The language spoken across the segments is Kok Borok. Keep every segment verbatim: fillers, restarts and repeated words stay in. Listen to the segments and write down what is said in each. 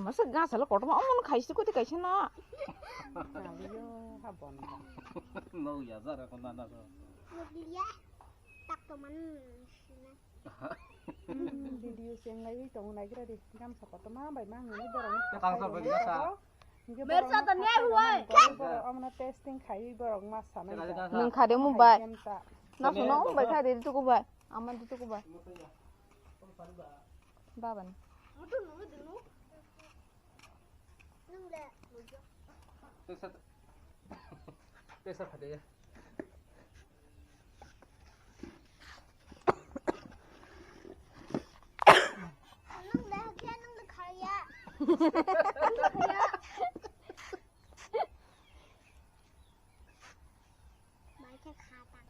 Masa gasa lo kotorma omo no khaisi koite kaisa na. No ya zara ko na na so. Video se ngai tongo naigra di gamsa kotorma bai mang ni borok. Tang sa bai gasa. Mersa ta ne huai. Borok amna testing khai borok mas sana. Nung khade mu bai. Na sono bai khade tuku bai. Ama di tuku bai. Baba ni. Tesa, tesa khade ya.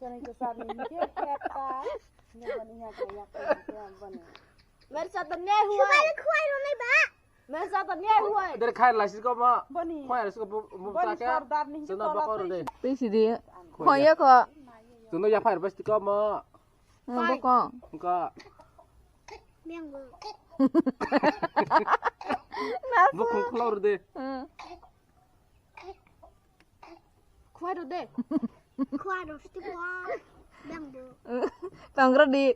Kani kwchar ni hinkhe kheta. Nini bani ya kaya kaya bani. Mersa ta ne huai. Subai khwai ro nai ba. Mersa ta ne huai. Dere khai la siko ma. Bani. Khwai la siko bu bu Bani ta ke. Sardar ni hinkhe Suna tola bakor twi de. Twi sidi. Khwai ya ko. Suna ya phai bas tiko ma. Hmm, bokong. Ka. Mengbo. Bokong khulor de. Hmm. Khwai ro de. Khwai ro sti bo. Bang bo. Tong ro di.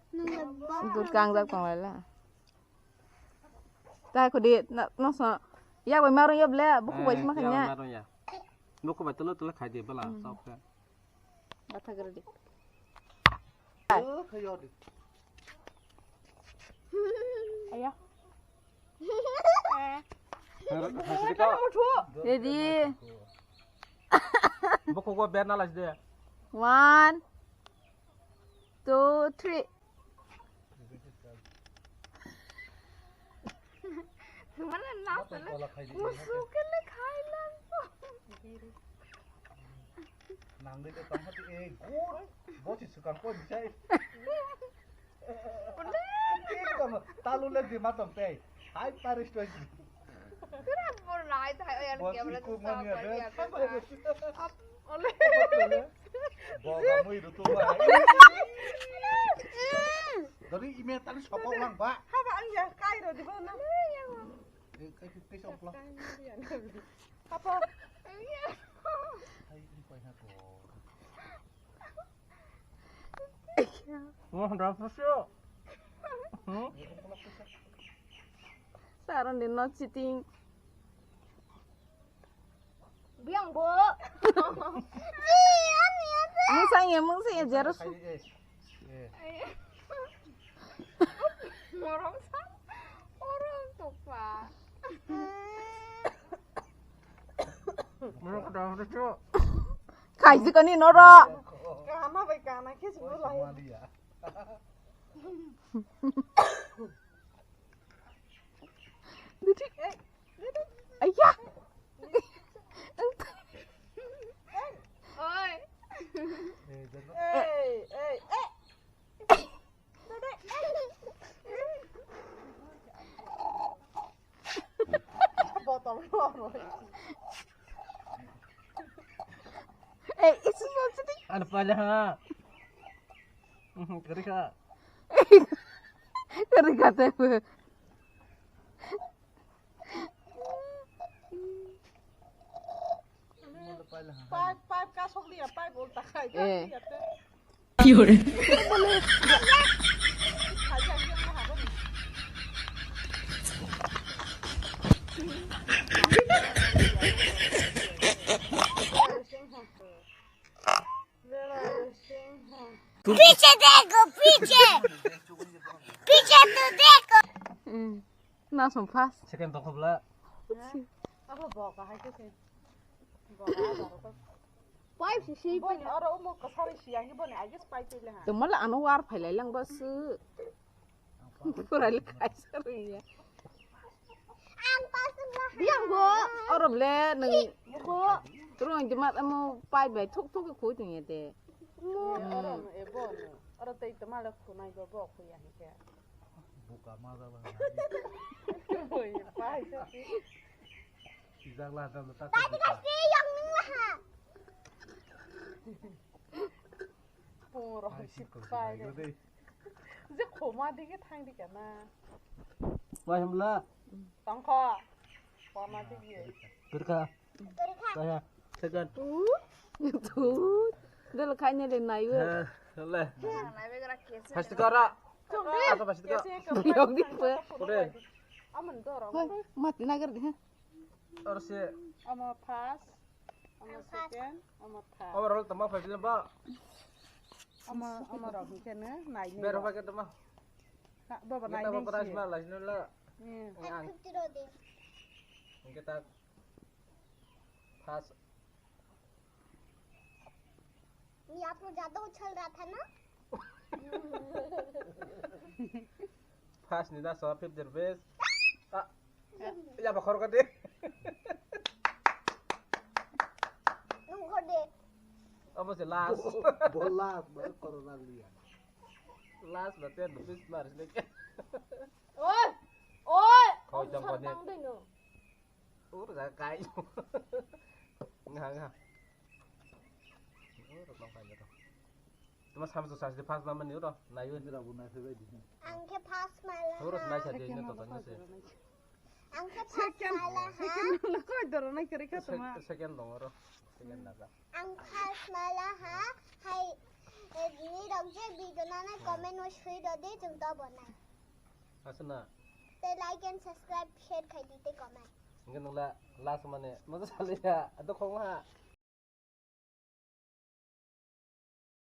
Nung le bo. Dut kang jak tong lai la. Tai khudi na no so. Ya bai maro ya ble, buku bai sma khanya. Buku bai tolo tolo khai de bala sok khe. Batha gari di. Ayo. Ready. Bokok go berna laj de. One, two, three. Mana nasa le musu kele khai lang. Nang de tong hati e gur. Bo si sukang ko jai. Talu le di matom tei. Hai paris to. Kira bor lai thai oyan. Bo camera si kuk mani ada. Ole. Bo ga mui rutu ba. Dari ime tali sopok lang ba. Haba ang ya kai ro di ba na. Eh, kai kai sopok lang. Apa? Hai ini koi ha ko. Wah, dah fusu. Hmm? Saron din not sitting. Biang bo. Mung sang ya, mung sang ya, jerus. Morong sa, orang tuh pak. Mana kau dah fusu? Kaisi kani noro. Kana bai kana ke sih mulai. Ayah. Oi. Ei, ei, ei. Botol. Eh, itu sih. Ada pada ha. Kari ka. Kari ka te. Pipe, pipe kasok liya, pipe ulta khai. Eh. Ki hore? पीछे देखो, पीछे। पीछे तो देखो। Hmm. Na som first. Second tong khobla. Abo bo ka hai ke. Bo ka aro to. Pipe si si. Boni aro umo ka sari si ani boni age pipe le ha. To mala ano war phailai lang ba su. Pura le khai sari ya. Biang bo. Oro ble nang ko. Rong jemat amo pipe bai thuk thuk ko tong ya te. Oro no e bo no. Oro tei toma le khunai bo, bo khuya hinkhe. Buka ma jala. Oi, pai sa ki. Tijak la dam ta. Pung rok si pai de. Je khoma dige thang di kana. Wai hamla. Tangkho. Khoma dige. Birka. Kaya. Second. Tu. Tu. Dal khaine le naiwe. Ha, le. First kara. Asa first kara. Yok di pe. Ore. Aman doro. Hoi, mati nagar de ha. Oro se. Ama first. Ama second. Ama third. Overall tama first le ba. Ama, ama rok hinkhe ne nai ne. Bero ba ke tama. Ha, baba nai ne. Kita ba prize ma lajno la. Hmm. Ang. Fifty ro de. Hinkhe ta. First. ये आप लोग ज्यादा उछल रहा था ना? First ni da so fifty rupees. Ah. Ya ba khor ka de. Nung khor de. Abo se last. Bo last ba corona liya. Last ba ten rupees mar se ke. Oi! Oi! Khoi jang ba ne. Ur ga kai. Nga nga. Ur ga kai to. Tuma samsu sasi pas mama ni uro. Nayu. Ang khe pas mala. Uro nai sa de ne to to ne se. Ang khe pas mala ha. Koi doro nai kare kha tuma. Second dong uro. Second daga. Ang pas mala ha. Hai. Ni rok je video nana comment o sui do de jung to bonai. Asana. Te like and subscribe, share khai di te comment. Enggak nula last mane. Masa salah ya. Atau kau nggak?